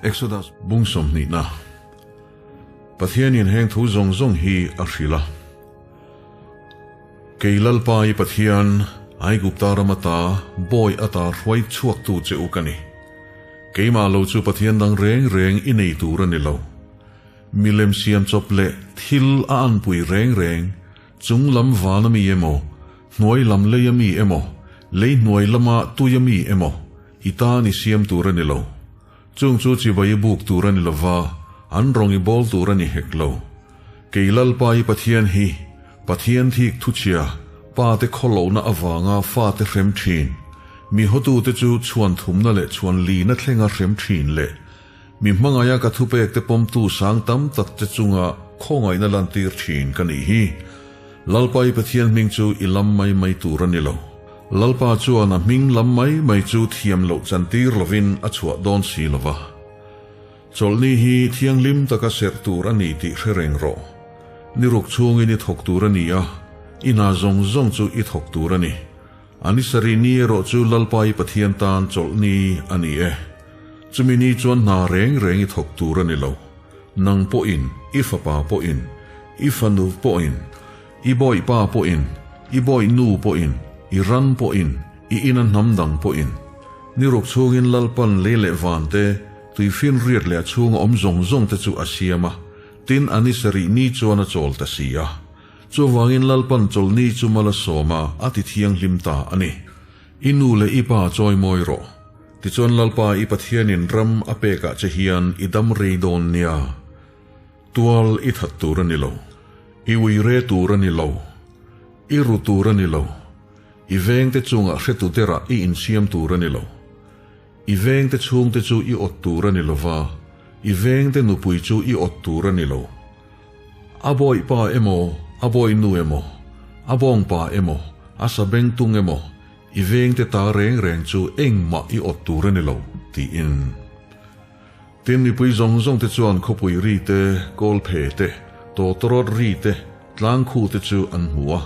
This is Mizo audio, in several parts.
Exodus bung sawmhnihna Pathianin heng thu zawng zawng hi a hrilh a. Kei Lalpa i Pathian, Aigupta ram ata bawi ata hruai chhuaktu che u ka ni. Keimah lo chu Pathian dang reng reng i nei tur a ni lo. Milem siam chawp leh thil a anpui reng reng, chung lam van a mi emaw, hnuai lam lei a mi emaw, lei hnuai lama tui a mi emaw, i tan i siam tur a ni lo. Chung chu chibai i buk tur a ni lova, an rawng i bawl tur a ni hek lo. Kei Lalpa i Pathian hi, Pathian thik thuchhia, pa te khawlohna avanga fate hrem thin, mi hotute chu chhuan thumna leh chhuan lina thlenga hrem thin leh mi hmangaia ka thupek te pawmtu sang tam tak te chunga khawngaihna lantir thin ka nih hi. Lalpa i Pathian hming chu i lam mai mai tur a ni lo. Lalpa chuan a hming lam mai mai chu thiam loh chantir lovin a chhuah dawn si lo va. Chawlhni hi thianghlim taka serh tur a ni tih hre reng rawh. Ni ruk chhungin i thawk tur a ni a, i hna zawng zawng chu i thawk tur a ni. A ni sarih ni erawh chu Lalpa i Pathian tan chawlhni a ni e. Chumi ni chuan hna reng reng i thawk tur a ni lo. Nang pawhin, i fapa pawhin, i fanu pawhin, i bawihpa pawhin, i bawihnu pawhin, i ran pawhin, i ina hnam dang pawhin. Ni ruk chhungin Lalpan lei leh van te, tuifinriat leh a chhunga awm zawng zawng te chu a siam a, tin a ni sarih ni chuan a chawl ta si a. Chuvangin Lalpan chawlhni chu mal a sawm a, a ti thianghlim ta a ni. I nu leh i pa chawi mawi rawh. Tichuan Lalpa i Pathianin ram a pekah che hian i dam rei dawn nia. Tual i that tur a ni lo. I ui re tur a ni lo. I ru tur a ni lo. I vengte chungah hretu derah i insiam tur a ni lo. I vengte chhungte chu i awt tur a ni lo va, i vengte nupui chu i awt tur a ni lo. A bawihpa emaw, a bawihnu emaw, a bawngpa emaw, a sabengtung emaw, i vengte ta reng reng chu engmah i awt tur a ni lo, tiin. Tin, mipui zawng zawngte chuan khawpui ri te, kawlphe te, tawtawrawt ri te, tlangkhu te chu an hmu a.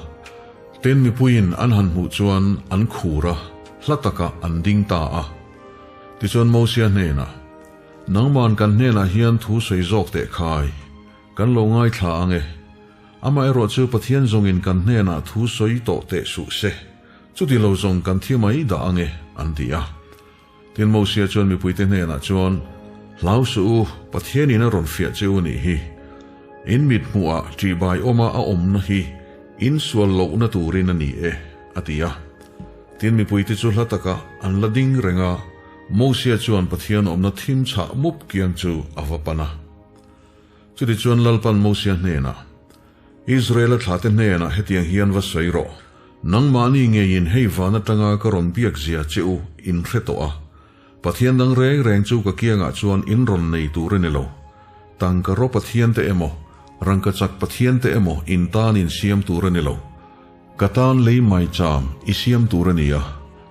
Tin, mipuiin an han hmuh chuan an khur a, hla takah an ding ta a. Tichuan Mosia hnenah, Nangman kan hnenah hian thu sawi zawk teh khai, kan lo ngaithla ang e. Amaherawh chu Pathian zawngin kan hnenah thu sawi tawh teh suh se, chuti lo zawng kan thi mai dah ang e, an ti a. Tin, Mosia chuan mipuite hnenah chuan, Hlau suh u, Pathianin a rawn fiah che u nih hi. In mit hmuhah ṭihbai awma a awmna hi in sual lohna turin a ni e, a ti a. Tin, mipuite chu hla takah an la ding reng a, Mosia chuan Pathian awmna thim chhah mup kiang chu a va pan a. Chutichuan Lalpan Mosia hnenah, Israela thlahte hnenah hetiang hian va sawi rawh, Nangmahni ngeiin hei van atanga ka rawn biak zia che u in hre tawh a, Pathian dang reng reng chu ka kiangah chuan in rawn nei tur a ni lo. Tangka raw Pathian te emaw, rangka chak Pathian te emaw in tan in siam tur a ni lo. Ka tan lei maicham i siam tur a ni a,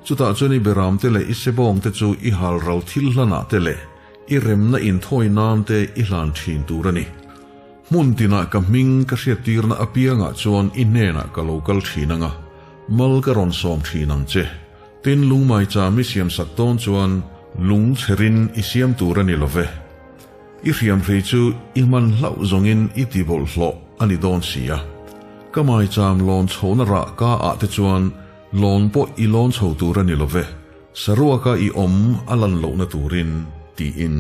chutah chuan i beram te leh i sebawng te chu i hal ral thil hlanah te leh i remna inthawi nan te i hlan thin tur a ni. Hmun tinah ka hming ka hriattirna apiangah chuan i hnenah ka lo kal thin ang a, mal ka rawn sawm thin ang che. Tin, lungmaicham i siamsak dawn chuan lung chherin i siam tur a ni lo ve. I hriamhrei chu i hman hlauh zawngin i ti bawlhhlawh a ni dawn si a. Ka maicham lawn chhohna rah ka ah te chuan lawn pawh i lawn chho tur a ni lo ve, saruaka i awm a lan lohna turin, tiin.